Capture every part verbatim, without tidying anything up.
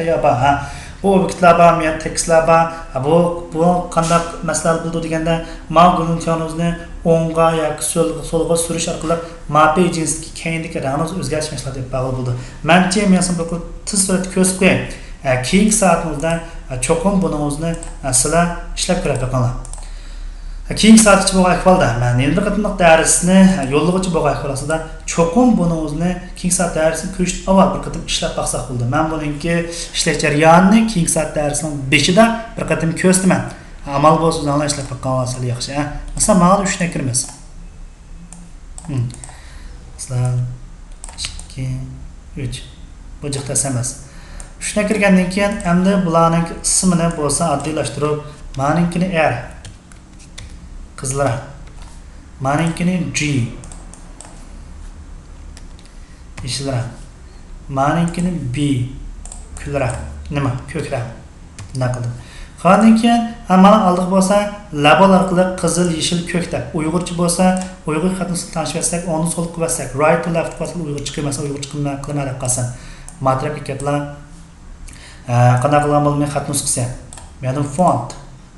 يا بار، ھە. بۇ ئوبيېكتلار بار، مۇ يەردە تېكىستلار بار. ھە، بۇ، بۇ قانداق مەسىلە ھەل بولىدۇ دېگەندە، ماۋۇ گۇلۇڭ تياۋنىڭنى ئوڭغا ياكى سول-، سولغا سۈرۈش ئارقىلىق ماپېي جىنسىدىكى كەينىدىكى رەڭنى ئۆزگەرتىش مەشغۇلاتى دەپ بەرگىلى بولىدۇ. مەنچە، مەن سىزگە بىر تېز سۈرەتتە كۆرسىتىپ قوياي. ھە، كېيىنكى سائەتىمىزدە، ھە، چوقۇم بۇنىڭىزنى، ھە، سىلەر ئىشلەپ كۆرۈپ بېقىڭلار. كېيىنكى سائەتكىچە بولغان ئەھۋالدا، مەن يەنە بىر قېتىملىق دەرسنى يوللىغۇچە بولغان ئەھۋال ئاستىدا، چوقۇم بۇنىڭىزنى كېيىنكى سائەت دەرسنى كۆرۈشتىن ئاۋۋال بىر قېتىم ئىشلەپ باقساق بولىدۇ. مەن بۇنىڭكى ئىشلەش جەريانىنى كېيىنكى سائەت دەرسنىڭ بېشىدا بىر قېتىم كۆرسىتىمەن. ئامال بولسا ئۆزۈڭلار ئىشلەپ باققانلار سەل ياخشى، ھە؟ مەسىلەن، ماڭا ئۈچ نەكىرىمىز. ھىم. مەسىلەن، ئىككى، ئۈچ. بۇ جىق تەس ئەمەس. ئۈچ نەكىر كىرگەندىن كېيىن، ئەمدى بۇلارنىڭ ئىسمىنى بولسا ئاددىيلاشتۇرۇپ، مانىڭكىنى ئەر. قىزىل رەڭ. مانىڭكىنى جى. يېشىل رەڭ. مانىڭكىنى بى. كۈل رەڭ. نېمە؟ كۆك رەڭ. بۇنداق قىلدىم. قالغاندىن كېيىن، ھە، مانا ئالدىغا بولسا لەبال ئارقىلىق قىزىل، يېشىل، كۆك دەپ. ئۇيغۇرچە بولسا، ئۇيغۇر خەت نۇسخىسىنى تەڭشىۋەتسەك، ئوڭدىن سولغا قىلىۋەتسەك، رايت تو لېفت قىلىۋەتسەك، ئۇيغۇرچە چىقىدۇ. مەسىلەن، ئۇيغۇرچە قىلماي قىلىمەن دەپ قالسا. ما تەرەپكە كەپلا. ھە، قانداق قىلغان بولدۇم مەن خەت نۇسخىسى؟ بۇ يەردىن فونت.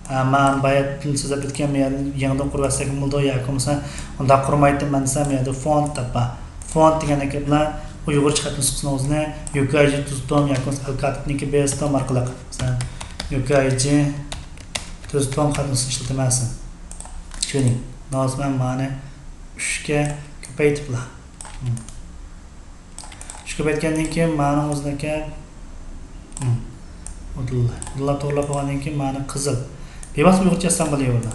ئە، مەن باياتىن سۆزلەپ ئۆتكەن، بۇ يەردىن يېڭىدىن قۇرۇۋەتسەكمۇ بولىدۇ ياكى بولمىسا ئۇنداق قۇرمايتتىم مەن دېسەم، بۇ يەردە فونت دەپ بار. فونت دېگەندىكى بىلەن ئۇيغۇرچە خەت نۇسخىسىنىڭ ئۆزىنى يۇكايجى تۈز توم ياكى بولمىسا ئەلكاتىپنىڭكى بېيز توم ئارقىلىق، مەسىلەن، يۇكايجى تۈز توم خەت نۇسخىسىنى ئىشلىتىمەن دېسەم. چۈشىنىڭ. ناۋاس مەن مانى ئۈچكە كۆپەيتىپلا. ئۈچ كۆپەيتكەندىن كېيىن مانىڭ ئۆزىنىڭكى، ھىم، ئۇدۇللا. ئۇدۇللا توغرىلاپ بولغاندىن كېيىن مانى قىزىل. بىۋاسىتە ئۇيغۇرچە يازسام بولىدۇ.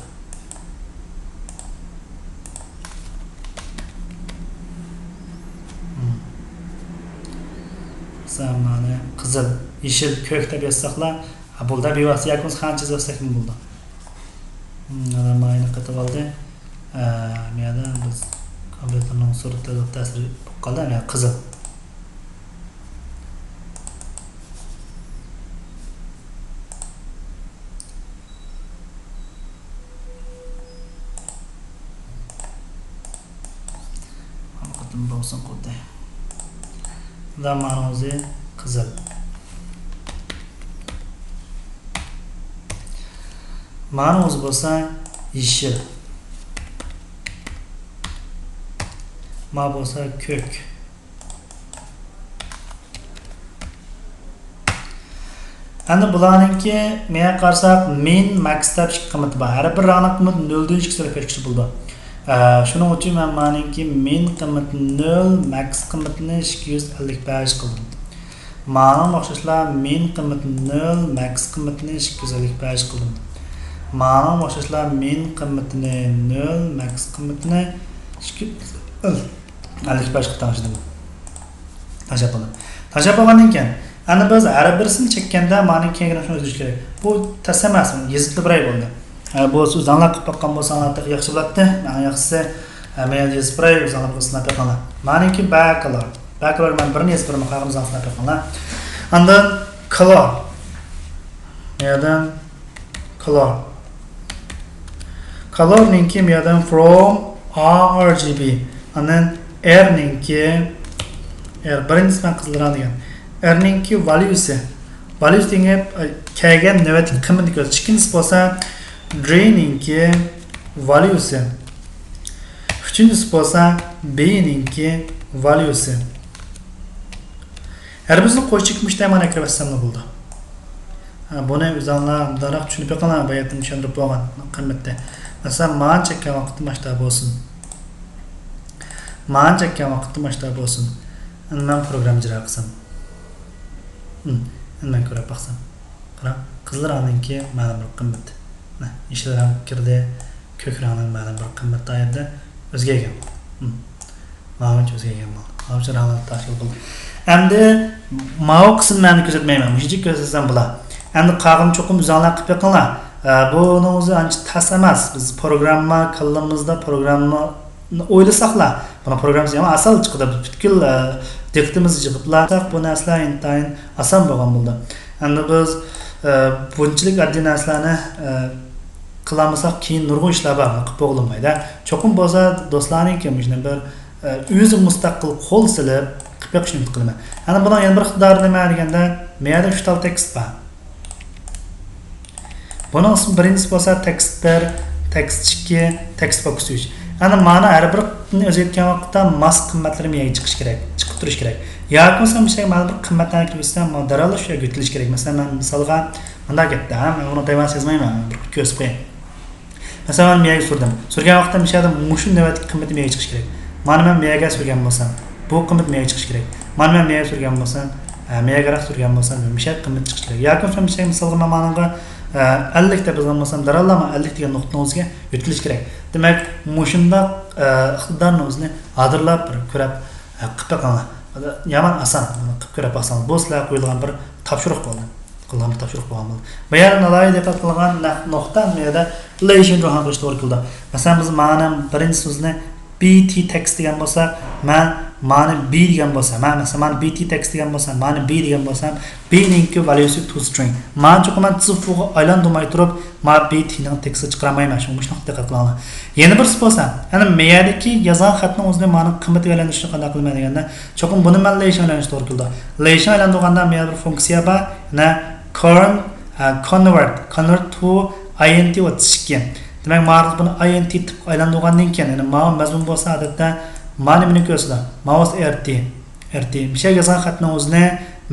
ھىم. مەسىلەن، مانى قىزىل، يېشىل، كۆك دەپ يازساقلا، ھە، بولدى، بىۋاسىتە ياكى بولمىسا خانچە يازساقمۇ بولىدۇ. ھىم، ئادەم ماينى قېتىۋالدى. ئە، مۇ يەردە بىز كومپيۇتېرنىڭ سۈرئىتى تەسىرى بولۇپ قالدى، مۇ يەردە قىزىل. بىر قېتىم بولسۇن خۇددى. مۇنداق مانىڭىزى قىزىل. مانىڭىز بولسا يېشىل. ما بولسا كۆك. ئەمدى بۇلارنىڭكى مېيەگە قارىساق، مىن، مەكس دەپ ئىككى قىممىتى بار. ھەر بىر رەڭنىڭ قىممىتى نۆلدىن ئىككى سۆرەپ كەتكۈچە بولىدۇ. ئە، شۇنىڭ ئۈچۈن مەن مانىڭكى مىن قىممىتىنى نۆل، مەكس قىممىتىنى ئىككى يۈز ئەللىك بەش قىلدىم. مانىڭ ئوخشاشلا مىن قىممىتىنى نۆل، مەكس قىممىتىنى ئىككى يۈز ئەللىك بەش قىلدىم. مانىڭ ئوخشاشلا مىن قىممىتىنى نۆل، مەكس قىممىتىنى ئىككى يۈز ئەللىك بەش قىلىپ تەڭشىدىم. تەڭشەپ بولدۇم. تەڭشەپ بولغاندىن كېيىن، ئەنە بىز ھەر بىرسىنى چەككەندە مانىڭ كەينىگە شۇنى ئۆزگەرتىش كېرەك. بۇ تەس ئەمەس، يېزىپ بېرەي بولدى. ئە، بۇ سىز ئۆزۈڭلار قىلىپ باققان بولساڭلار تېخى ياخشى بولاتتى. ئەڭ ياخشىسى، ئە، مەن يېزىپ بېرەي، ئۆزۈڭلار بىر سىناپ بېقىڭلار. مانىڭكى بەكلار. بەكلار مەن بىرنى يېزىپ بېرىمەن، قالغىنىنى ئۆزۈڭلار سىناپ بېقىڭلار. ئاندىن كلور. يەردىن كلور. كلورنىڭكى مۇ يەردىن فروم ئار جى بى. ئاندىن ئېرنىڭكى، ئېر بىرىنچىسى مەن قىزىل رەڭ دېگەن. ئېرنىڭكى ۋاليۇسى. ۋاليۇسى دېگەن گەپ، ئە، كەلگەن نۆۋەتتىكى قىممىتىنى كۆرسىتىدۇ. ئىككىنچىسى بولسا دىنىڭكى ۋاليۇسى. ئۈچىنچىسى بولسا بىنىڭكى ۋاليۇسى. ھەر بىرسىنى قوش چېكىپ مۇشۇ تەيمانى كىرىۋەتسەملا بولىدۇ. ھە، بۇنى ئۆزۈڭلار مۇنداقراق چۈشىنىپ بېقىڭلار، باياتىن چۈشەندۈرۈپ بولغان قىممەتتە. مەسىلەن، مانى چەككەن ۋاقىتتا ماشتا بولسۇن. مانى چەككەن ۋاقىتتا ماشتا بولسۇن. ئەمدى مەن پروگرامما ئىجرا قىلسام. ھىم، ئەمدى مەن كۆرۈپ باقسام. قاراڭ، قىزىل رەڭنىڭكى مەلۇم بىر قىممىتى. مانا، يېشىل رەڭ كىردى، كۆك رەڭنىڭ مەلۇم بىر قىممىتى ئايرىدى، ئۆزگەرگەن. ھىم. ماۋۇنچە ئۆزگەرگەن بولدى. ماۋۇنچە رەڭلەر تاشلىق بولدى. ئەمدى ماۋۇ قىسىملارنى كۆرسەتمەيمەن. مۇشۇنچە كۆرسەتسەم بولا. ئەمدى قالغىنىنى چوقۇم ئۆزۈڭلار قىلىپ بېقىڭلار. ئە، بۇنىڭ ئۆزى ئانچە تەس ئەمەس. بىز پروگرامما، كاللىمىزدا پروگراممىنى ئويلىساقلا، بۇنىڭ پروگراممىسى يامان ئاسانلا چىقىدۇ. بىز پۈتكۈل، ئە، دىققىتىمىزنى يىغىپلا، بۇ نەرسىلەر ئىنتايىن ئاسان بولغان بولدى. ئەمدى بىز، ئە، بۇنچىلىك ئاددىي نەرسىلەرنى، ئە، قىلالمىساق، كېيىن نۇرغۇن ئىشلار بار، قىلىپ بولغىلى بولمايدۇ. چوقۇم بولسا دوستلارنىڭكى مۇشۇنداق بىر، ئە، ئۆزى مۇستەقىل قول سېلىپ، قىلىپ بېقىشنى ئۈمىد قىلىمەن. ئەنە بۇنىڭ يەنە بىر ئىقتىدارى نېمە دېگەندە، مەيەردە ئۈچ تال تېكىست بار. بۇنىڭ ئىسمى، بىرىنچىسى بولسا تېكىست بىر، تېكىست ئىككى، تېكىست بوكس ئۈچ. ئەنە مانا ھەر بىرىنى ئۆزگەرتكەن ۋاقىتتا ماس قىممەتلىرى مەيەرگە چىقىشى كېرەك، چىقىپ تۇرۇشى كېرەك. ياكى بولمىسا مۇشۇ مانا بىر قىممەتلەرنى كىرگۈزسە، مانا دەرھال شۇ يەرگە يۆتكىلىشى كېرەك. مەسىلەن، مەن مىسالغا مۇنداق گەپتە، ھە، مەن بۇنى دەيۋان سېزمەيمەن، بىر كۆرسىتىپ قوياي. مەسىلەن، مەن مەيەرگە سۈردۈم. سۈرگەن ۋاقىتتا مۇشۇ يەردە مۇشۇ نۆۋەتتىكى قىممىتى مەيەرگە چىقىشى كېرەك. مانا مەن مەيەرگە سۈرگەن بولسام، بۇ قىممەت مەيەرگە چىقىشى كېرەك. مانا مەن مەيەرگە سۈرگەن بولسام، ئە، مەيەرگە سۈرگەن بولسام، مۇشۇ يەردە قىممەت چىقىشى كېرەك. ياكى بولمىسا مۇشۇ يەردە مىسالغا مەن مانىڭغا، ئە، ئەللىك دەپ يازغان بولسام، دەرھاللا مانا ئەللىك دېگەن نۇقتىنىڭ ئۆزىگە يۆتكىلىشى كېرەك. دېمەك، مۇشۇنداق، ئە، ئىقتىدارنىڭ ئۆزىنى ھازىرلاپ بىر كۆرەپ، ئە، قىلىپ بېقىڭلار. يامان ئاسان، بۇنى قىلىپ كۆرۈپ باقساڭلار. بۇ سىلەرگە قويۇلغان بىر تاپشۇرۇق بولدى. قىلغان بىر تاپشۇرۇق بولغان بولدى. بۇ يەردە ناھايىتى دىققەت قىلغان نۇ-، نۇقتا، بۇ يەردە لېيشىن روھان قىلىشقا توغرا كېلىدۇ. مەسىلەن، بىز مانا بىرىنچى سۆزنى بى تى تېكىست دېگەن بولساق، مەن مانى بى دېگەن بولسام، مەن مەسىلەن، مانا بى تى تېكىست دېگەن بولسام، مانى بى دېگەن بولسام، بى نىڭكى ۋاليۇسى تو سترىڭ. مانا چوقۇم مەن زىفۇغا ئايلاندۇرماي تۇرۇپ، ما بى تى نىڭ تېكىستىنى چىقىرالمايمەن. شۇڭا مۇشۇنىڭغا دىققەت قىلىڭلار. يەنە بىرسى بولسا، يەنى مەيەردىكى يازغان خەتنىڭ ئۆزىنى مانىڭ قىممىتىگە ئايلاندۇرۇشنى قانداق قىلىمەن دېگەندە، چوقۇم بۇنى مەن لېيشىن ئايلاندۇرۇشقا توغرا كېلىدۇ. لېيشىن ئايلاندۇرغاندا مەيەردە بىر فۇنكسىيە بار، يەنە كورن، ئە، كونۋېرت، كونۋېرت تو ئاي ئېن تى ئوتتۇز ئىككى. دېمەك، مانا بۇنى ئاي ئېن تى تىپقا ئايلاندۇرغاندىن كېيىن، يەنى ماۋۇ مەزمۇن بولسا، ئادەتتە مانا نېمىنى كۆرسىتىدۇ؟ ماۋۇ ئېر تى. ئېر تى. مۇشۇ يازغان خەتنىڭ ئۆزىنى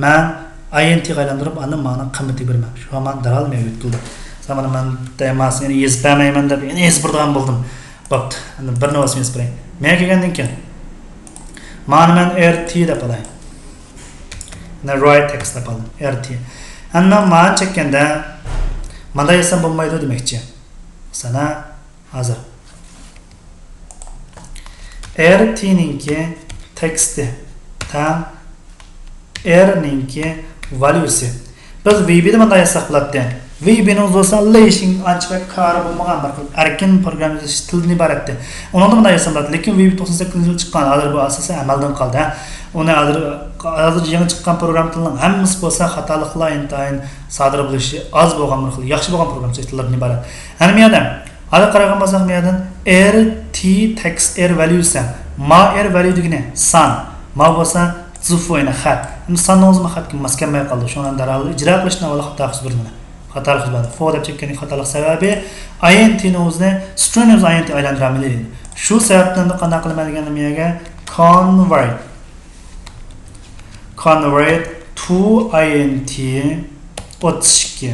مەن ئاي ئېن تىغا ئايلاندۇرۇپ، ئاندىن مانا قىممىتىگە بېرىمەن. شۇ مانا دەرھال مەيەرگە يۆتكىلىدۇ. سەن مانا مەن دەيماسىنى يەنە يېزىپ بەرمەيمەن دەپ، يەنە يېزىپ بېرىدىغان بولدۇم. بوپتۇ. ئەمدى بىر نۇسخىسىنى يېزىپ بېرەي. مەيەرگە كەلگەندىن كېيىن، مانا مەن ئېر تى دەپ ئالاي. مانا رايت تېكىست دەپ ئالدىم. ئېر تى. ئەمدى مەن مانا چەككەندە، مانداق يازسام بولمايدۇ دېمەكچى. سانا ھازىر. ئېر تى نىڭكى تېكىستى تەڭ ئېر نىڭكى ۋاليۇسى. بىز ۋى بى دە مۇنداق يازساق بولاتتى. ۋى بى نىڭ بولسا لېيشىن ئانچە بەك كارى بولمىغان بىر خىل ئەركىن پروگرامما يېزىش تىلىدىن ئىبارەتتى. ئۇنىڭدا مۇنداق يازسام بولاتتى. لېكىن ۋى بى توقسان سەككىزىنچى يىلى چىققان، ھازىر بۇ ئاساسەن ئەمەلدىن قالدى. ئۇنى ھازىر، ھازىر يېڭى چىققان پروگرامما تىلىنىڭ ھەممىسى بولسا خاتالىقلار ئىنتايىن سادىر بولۇشى ئاز بولغان بىر خىل ياخشى بولغان پروگرامما يېزىش تىللىرىدىن ئىبارەت. ئەنە بۇ يەردە، ھازىر قاراپ باقساق، بۇ يەردىن ئېر تى تېكىست ئېر ۋاليۇسى. ما ئېر ۋاليۇ دېگىنى سان، ما بولسا زىفۇ، يەنى خەت. ئەمدى ساننىڭ ئۆزىمۇ خەتكە ماس كەلمەي قالدى. شۇڭا دەرھال ئىجرا قىلىشنى ئاۋۋال خاتا قىلسا بولىدۇ. خاتا قىلسا بولىدۇ. فو دەپ چەككەندىكى خاتالىق سەۋەبى ئاي ئېن تى نىڭ ئۆزىنى، سترىڭنى ئۆزىنى ئاي ئېن تى ئايلاندۇرالمىدى دېدى. شۇ سەۋەبتىن ئەمدى قانداق قىلىمەن دېگەندە، بۇ يەرگە كونۋېرت، كونۋېرت تو ئاي ئېن تى ئوتتۇز ئىككى.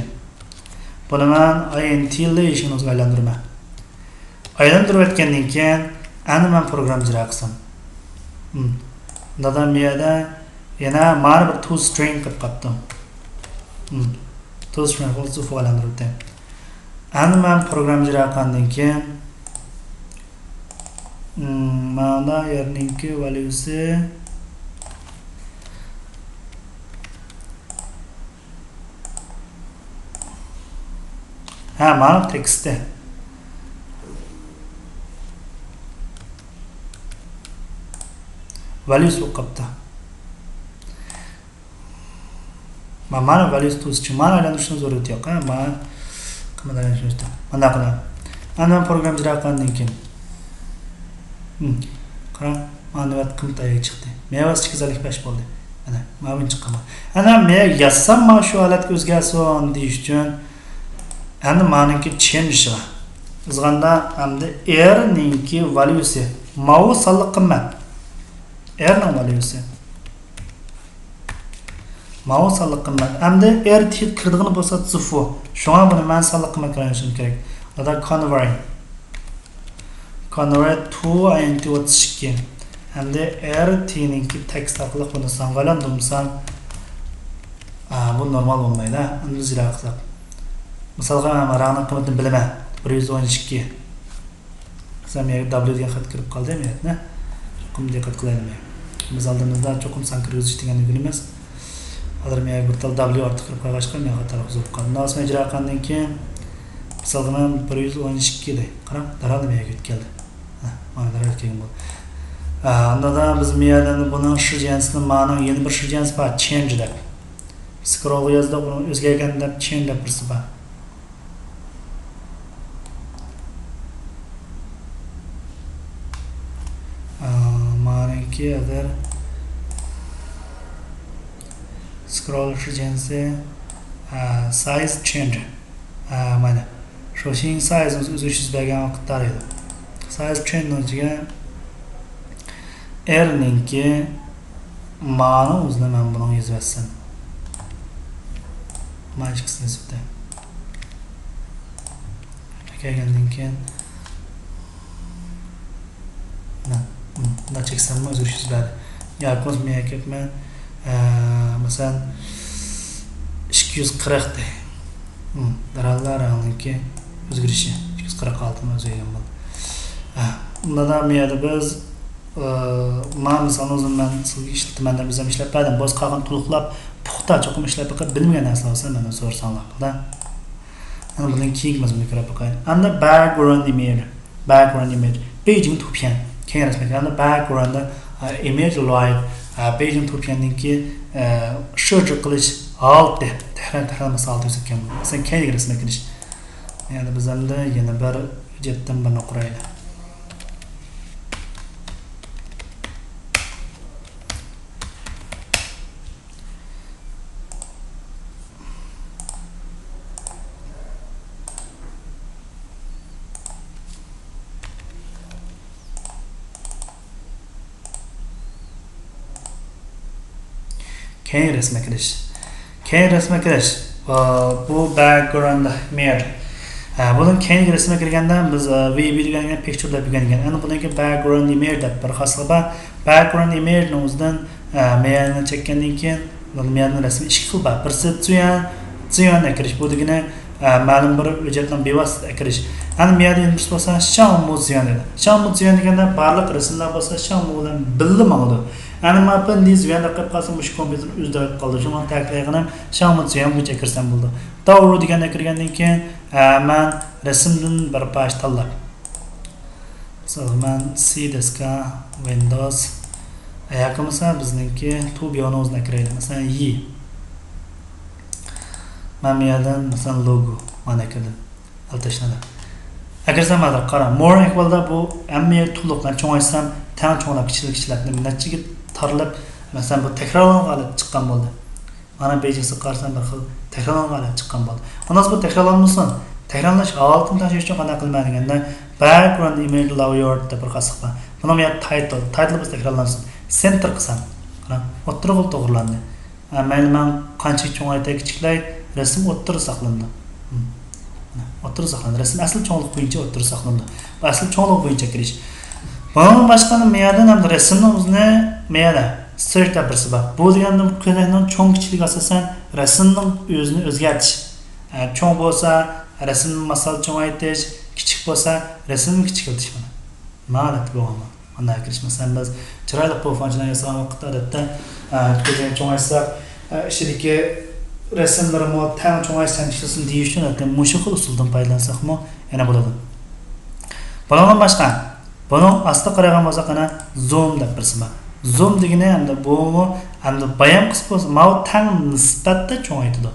بۇنى مەن ئاي ئېن تى لېيشىن ئۆزىگە ئايلاندۇرىمەن. ئايلاندۇرۇۋەتكەندىن كېيىن، ئەنە مەن پروگرامما ئىجرا قىلسام. ھىم. دادام بۇ يەردە يەنە مانا بىر تو سترىڭ قىلىپ قاپتۇ. ھىم. تو سترىڭ قىلىپ زىفۇغا ئايلاندۇرۇپتۇ. ئەنە مەن پروگرامما ئىجرا قىلغاندىن كېيىن، ھىم، مانا ئېر نىڭكى ۋاليۇسى. ھە، مانا تېكىستى. ۋاليۇسى بولۇپ قاپتۇ. ما-، مانا ۋاليۇسى تو سترىڭ. مانا ئايلاندۇرۇشنىڭ زۆرۈرىيىتى يوق. ھە، مانا قىممەت ئايلاندۇرۇشنىڭ زۆرۈرىيىتى يوق. مانداق قىلىمەن. ئەنە مەن پروگرامما ئىجرا قىلغاندىن كېيىن. ھىم. قاراڭ، مانا نۆۋەت قىممىتى ئاياغ چىقتى. مەيەر بولسا ئىككى يۈز ئەللىك بەش بولدى. ئەنە، مانا بۇنى چىققان. ئەنە مەيەر يازسام، مانا شۇ ھالەتكە ئۆزگەرسۇن دېيىش ئۈچۈن، ئەنە مانىڭكى چېنجى بار. يازغاندا، ئەمدى ئېر نىڭكى ۋاليۇسى. ماۋۇ سانلىق قىممەت. ئېر نىڭ ۋاليۇسى. ماۋۇ سانلىق قىممەت. ئەمدى ئېر تى كىرىدىغىنى بولسا زىفۇ. شۇڭا بۇنى مەن سانلىق قىممەتكە ئايلانتۇرۇشۇم كېرەك. دادا كونۋېرت. كونۋېرت تو ئاي ئېن تى ئوتتۇز ئىككى. ئەمدى ئېر تى نىڭكى تېكىست ئارقىلىق بۇنى سانغا ئايلاندۇرمىسام، ئا، بۇ نورمال بولمايدۇ. ئەمدى بىز ئىجرا قىلساق. مىسالغا، مەن رەڭنىڭ قىممىتىنى بىلىمەن. بىر يۈز ئون ئىككى. مەسىلەن، مەيەرگە دابليۇ دېگەن خەت كىرىپ قالدى، مەيەردە. چوقۇم دىققەت قىلايلى. بىز ئالدىمىزدا چوقۇم سان كىرگۈزۈش دېگەننى ئۆگىنىمىز. ھازىر مەيەرگە بىر تال دابليۇ ئارتۇق كىرىپ قالغاچقا، مەيەر خاتالىق بولۇپ قالدى. مۇنداق ئىجرا قىلغاندىن كېيىن، مىسالغا، مەن بىر يۈز ئون ئىككى دەي. قاراڭ، دەرھال مەيەرگە ئۆتۈپ كەلدى. ھە، مانا دەرھال كەلگەن بولدى. ھە، ئاندىن بىز مەيەردە بۇنىڭ شىجيەنسىنى، مانىڭ يەنە بىر شىجيەنسى بار، چېنج دەپ. سكرولغا يازدۇق، ئۇنى ئۆزگەرگەن دەپ، چېنج دەپ بىرسى بار. ئا، مانىڭكى ھازىر سكرول شۇ جىنسى، ئە، سايز چېنج. ئە، مانا. شۇ شىڭ سايزىمىز ئۆزگىرىش يۈز بەرگەن ۋاقىتتا ئىدى. سايز چېنجنىڭ ئىچىگە ئېرنىڭكى مانىڭ ئۆزىنى مەن بۇنىڭ يېزىۋەتسەم. ما ئىككىسىنى يېزىۋېتەي. كەلگەندىن كېيىن، مۇنداق چەكسەممۇ ئۆزگىرىش يۈز بەردى. ياكى بولمىسا مەن كەپمەن، ئە، مەسىلەن، ئىككى يۈز قىرىق دەي. دەرھاللا رەڭنىڭكى ئۆزگىرىشى. ئىككى يۈز قىرىق ئالتىنى ئۆزگەرگەن بولدى. ئە، مۇنداق مۇ يەردە بىز، ئە، ما مىسالنى ئۆزۈم مەن سىزگە ئىشلىتىمەن دەپ ئۆزۈم ئىشلەپ بەردىم. بولسا قالغان تولۇقلاپ پۇختا چوقۇم ئىشلەپ بېقىپ بىلمىگەن نەرسە بولسا مەندىن سورىساڭلار بولىدۇ. ئەنە بۇنىڭ كېيىنكى مەزمۇنىنى كۆرۈپ باقايلى. ئەمدى باكگراۋۇند ئىمېج، باكگراۋۇند ئىمېج، بېيجىڭ تۇپيەن. كېيىن رەسىمگە ئەمدى باكگراۋۇند، ئە، ئىمېج لايت، ئە، بېيجىڭ تۇپيەندىكى، ئە، شىجۇ قىلىش ھالىتى، تەھرىر، تەھرىرلىمىسى ھالىتى كۆرسەتكەن. مەسىلەن، كەينىدىكى رەسىمگە كىرىش. يەنى بىز ئەمدى يەنە بىر ھۆججەتتىن بىرنى قۇرايلى. كەينى رەسىمگە كىرىش. كەينى رەسىمگە كىرىش. ئا، بۇ باكگراۋۇند ئىمېج. ئا، بۇنىڭ كەينىگە رەسىمگە كىرگەندە بىز، ئا، ۋى بى دېگەنگە پىكچۇر دەپ ئۆگەنگەن. ئەنە بۇنىڭكى باكگراۋۇند ئىمېج دەپ بىر خاسلىقى بار. باكگراۋۇند ئىمېجنىڭ ئۆزىدىن، ئە، مەيەننى چەككەندىن كېيىن، بۇ مەيەننىڭ رەسىمى ئىككى خىل بار. بىرسى زۇيۈەن، زۇيۈەن ئەكىرىش. بۇ دېگىنى، ئە، مەلۇم بىر ھۆججەتنىڭ بىۋاسىتە ئەكىرىش. ئەنە مەيەننىڭ بىرسى بولسا شاڭمۇ زۇيەن دەيدۇ. شاڭمۇ زۇيەن دېگەندە بارلىق رەسىملەر بولسا شاڭمۇ بىلەن بىللە ماڭىدۇ. ئەنە ما پېن دېيىز زۇيەن دەپ قويۇپ قالسا مۇشۇ كومپيۇتېر ئۆزى دەۋېتىپ قالىدۇ. شۇڭا تەكىتلەيدىغىنىم شاڭمۇ زۇيەن بويىچە ئەكىرسەم بولىدۇ. داۋرۇ دېگەننى ئەكىرگەندىن كېيىن، ئە، مەن رەسىمدىن بىر پارچە تاللاپ، مىسالغا مەن سى دىسكا، ۋىندوز، ياكى بولمىسا بىزنىڭكى تۇبيونىڭ ئۆزىنى ئەكىرەيلى. مەسىلەن، يى. مەن بۇ يەردىن، مەسىلەن، لوگو مانا ئەكىردىم. ئەلتەشنىدە. ئەكىرسەم ھازىر قارا. مور ئەھۋالدا بۇ ھەممە يەر تولۇق. مەن چوڭايتسام، تەڭ چوڭلاپ، كىچىكلەپ، كىچىكلەپ، نەچچىگە تارلىپ، مەسىلەن، بۇ تەكرارلانغان ھالەتتە چىققان بولدى. مانا بېيجىڭسىغا قارىسام بىر خىل تەكرارلانغان ھالەت چىققان بولدى. ئۇنداق بولسا بۇ تەكرارلانمىسۇن. تەكرارلاش ھالىتىنى تەڭشەش ئۈچۈن قانداق قىلىمەن دېگەندە، باكگراۋۇند ئىمېج لايەر دەپ بىر خاسلىق بار. بۇنىڭ بۇ يەردە تايتىل، تايتىل بولسا تەكرارلانسۇن. سېنتىر قىلسام، قاراڭ، ئوتتۇرىغا توغرىلاندى. ھە، مەيلى مەن قانچىلىك چوڭايتاي، كىچىكلەي، رەسىم ئوتتۇرىدا ساقلىنىدۇ. ھىم. مانا، ئوتتۇرىدا ساقلىنىدۇ. رەسىم ئەسلى چوڭلۇق بويىچە ئوتتۇرىدا ساقلىنىدۇ. بۇ ئەسلى چوڭلۇق بويىچە كىرىش. بۇنىڭدىن باشقا مەيەردىن ھەمدە رەسىمنىڭ ئۆزىنى مەيەردە سېرچ دەپ بىرسى بار. بۇ دېگەندە كۆلەكنىڭ چوڭ كىچىكلىكى ئاساسەن رەسىمنىڭ ئۆزىنى ئۆزگەرتىش. ئە، چوڭ بولسا رەسىمنى ماسال چوڭايتىش، كىچىك بولسا رەسىمنى كىچىكلىتىش مانا. ما ھالەتتە بولغان. مانداق كىرىش، مەسىلەن، بىز چىرايلىق پوفانچىلارنى ياسىغان ۋاقىتتا، ئادەتتە، ئە، كۆزنى چوڭايتساق، ئە، ئىچىدىكى رەسىملىرىمۇ تەڭ چوڭايسا تەڭ ئىشلىسۇن دېيىش ئۈچۈن، ئادەتتە مۇشۇ خىل ئۇسۇلدىن پايدىلانساقمۇ يەنە بولىدۇ. بۇنىڭدىن باشقا، بۇنىڭ ئاستىغا قارايدىغان بولساق، ئەنە زۇم دەپ بىرسى بار. زۇم دېگىنى ئەمدى بۇمۇ، ئەمدى بايامقىسى بولسا، ماۋۇ تەڭ نىسبەتتە چوڭايتىدۇ.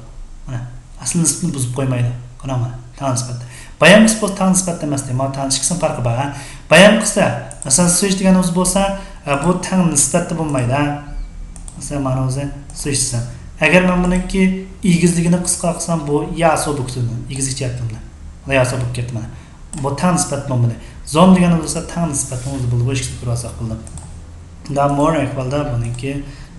مانا. ئەسلى نىسبىتىنى بۇزۇپ قويمايدۇ. قاراڭ مانا، تەڭ نىسبەتتە. بايامقىسى بولسا تەڭ نىسبەتتە ئەمەس دەيمەن. مانا تەڭ ئىككىسىنىڭ پەرقى بار، ھە. بايامقىسى، مەسىلەن، سۈيۈش دېگەنىمىز بولسا، ئە، بۇ تەڭ نىسبەتتە بولمايدۇ، ھە. مەسىلەن، مانا ئۆزى سۈيۈش دېسەم. ئەگەر مەن بۇنىڭكى ئېگىزلىكىنى قىسقا قىلسام، بۇ ياسۇ بوكسىدىن، ئېگىزلىك جەھەتتىن بىلەن. مانا ياسۇ بولۇپ كەتتى مانا. بۇ تەڭ نىسبەت بولمىدى. زۇم دېگەننى بولسا تەڭ نىسبەتنىڭ ئۆزى بولىدۇ. بۇ ئىككىسىنى كۆرۈۋالساق بولدى. دا مور ئەھۋالدا بۇنىڭكى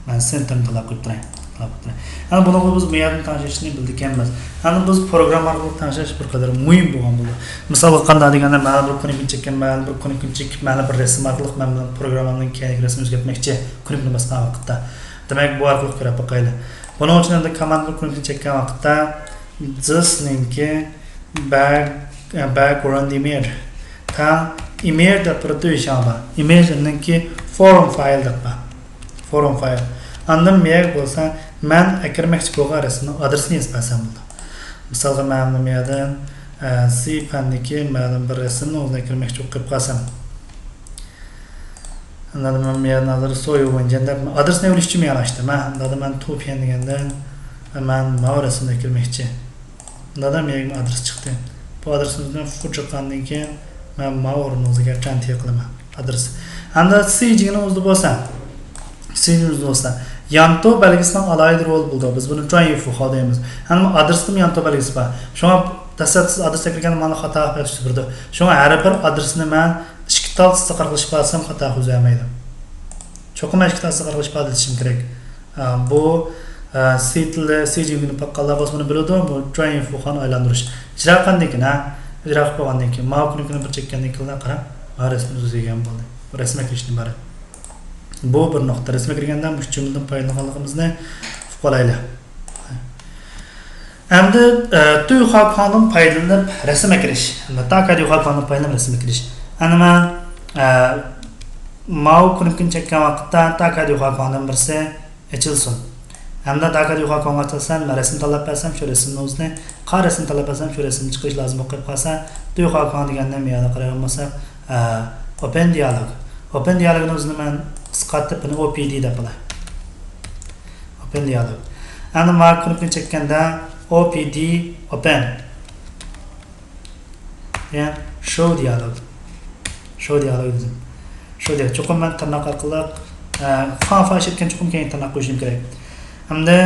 مەن سېنتىرنى تاللاپ قويۇپ تۇراي. تاللاپ قويۇپ تۇراي. ئەنە بۇنىڭغا بىز مۇ يەردىن تەڭشەشنى بىلدىكەنمىز. ئەنە بىز پروگرامما ئارقىلىق تەڭشەش بىر قەدەر مۇھىم بولغان بولىدۇ. مىسالغا قانداق دېگەندە، مەلۇم بىر كۇنۇپكىنى چەككەن، مەلۇم بىر كۇنۇپكىنى چېكىپ، مەلۇم بىر رەسىم ئارقىلىق مەن بۇنىڭ پروگراممامنىڭ كەينىدىكى رەسىمىنى ئۆزگەرتمەكچى، كۇنۇپكىنى باسقان ۋاقىتتا. دېمەك، بۇ ئارقىلىق كۆرۈپ باقايلى. بۇنىڭ ئۈچۈن ئەمدى كوماندىنىڭ كۇنۇپكىنى چەككەن ۋاقىتتا، تىسنىڭكى باك، باكگراۋۇند ئىمېج. تەڭ ئىمېج دەپ بىر تۈرلۈك بار. ئىمېجنىڭكى فورم فايل دەپ بار. فورم فايل. ئاندىن مېيەگە بولسا مەن ئەكىرمەكچى بولغان رەسىمنىڭ ئادرېسىنى يېزىپ بەرسەم بولىدۇ. مىسالغا، مەن مۇ يەردىن، ئە، سى پەندىكى مەلۇم بىر رەسىمنى ئۆزىنى ئەكىرمەكچى بولۇپ قېلىپ قالسام. ئۇنداقتا مەن بۇ يەردىن ھازىر سويۇ ۋېنجيەن دەپ ئادرېسنى ئېلىش ئۈچۈن مەن ئاچتىم، ھە. ئۇنداقتا مەن تۇ پيەن دېگەندىن مەن ماۋۇ رەسىمنى كىرمەكچى. ئۇنداقتا مېنىڭ ئادرېس چىقتى. بۇ ئادرېسنى ئۆزىدىن فۇرجىغاندىن كېيىن مەن ماۋۇ ئورۇننىڭ ئۆزىگە قەنتى قىلىمەن. ئادرېس. ئەمدى سى جىگنىڭ ئۆزىدە بولسا، سى جىگنىڭ ئۆزىدە بولسا، يانتۇ بەلگىسىنىڭ ئالاھىدە رولى بولىدۇ. بىز بۇنى جۇەنيىفۇخاۋ دەيمىز. ھەمدە ئادرېستىمۇ يانتۇ بەلگىسى بار. شۇڭا دەسلەپتە سىز ئادرېس ئەكىرگەندە مانا خاتا ھەرپ بېرىدۇ. شۇڭا ھەر بىر ئادرېسنى مەن ئىككى تال سىزىق ئارقىلىق ئىپادىلىسەم خاتا يۈز بەرمەيدۇ. چوقۇم ئىككى تال سىزىق ئارقىلىق ئىپادىلىتىشىم كېرەك. ئە، بۇ، ئە، سى تىلى، سى جىڭگىنى باققانلار بولسا بۇنى بىلىدۇ. بۇ جۇەنيىفۇخاۋنى ئايلاندۇرۇش. ئىجرا قىلغاندىن كېيىن، ھە، ئىجرا قىلىپ بولغاندىن كېيىن، ماۋۇ كۇنۇپكىنى بىر چەككەندىن كېيىن قاراڭ، ھە، رەسىمىمىز ئۆزگەرگەن بولدى. رەسىم ئەكىرىشتىن ئىبارەت. بۇ بىر نۇقتا. رەسىم ئەكىرگەندە مۇشۇ جۈملىدىن پايدىلانغانلىقىمىزنى ئۇقۇپ قالايلى. ئەمدى، ئە، تۇيخۇاكۇاڭدىن پايدىلىنىپ رەسىم ئەكىرىش. تاكا تۇيخۇاكۇاڭدىن پايدىلىنىپ رەسىم ئەكىرىش. ئەنە مەن، ئە، ماۋۇ كۇنۇپكىنى چەككەن ۋاقىتتا تاكا تۇيخۇاكۇاڭدىن بىرسى ئېچىلسۇن. ھەمدە تاكا تۇيخۇاكۇاڭغا ئاساسەن مەن رەسىم تاللاپ بەرسەم، شۇ رەسىمنىڭ ئۆزىنى، قا رەسىم تاللاپ بەرسەم، شۇ رەسىمنى چىقىرىش لازىم بولۇپ قېلىپ قالسا، تۇيخۇاكۇاڭ دېگەننى مۇيەردە قارايدىغان بولساق، ئە، ئوپېن دىئالوگ. ئوپېن دىئالوگنىڭ ئۆزىنى مەن قىسقارتىپ بۇنى ئو پى دى دەپ قوياي. ئوپېن دىئالوگ. ئەمدى ماۋۇ كۇنۇپكىنى چەككەندە ئو پى دى ئوپېن. يەنى شو دىئالوگ. شو دىئالوگ دېدىم. شو دىئالوگ. چوقۇم مەن تىرناق ئارقىلىق، ئە، فاڭ فاڭ ئىشلەتكەن چوقۇم كەينىگە تىرناق قويۇشۇم كېرەك. ئەمدى،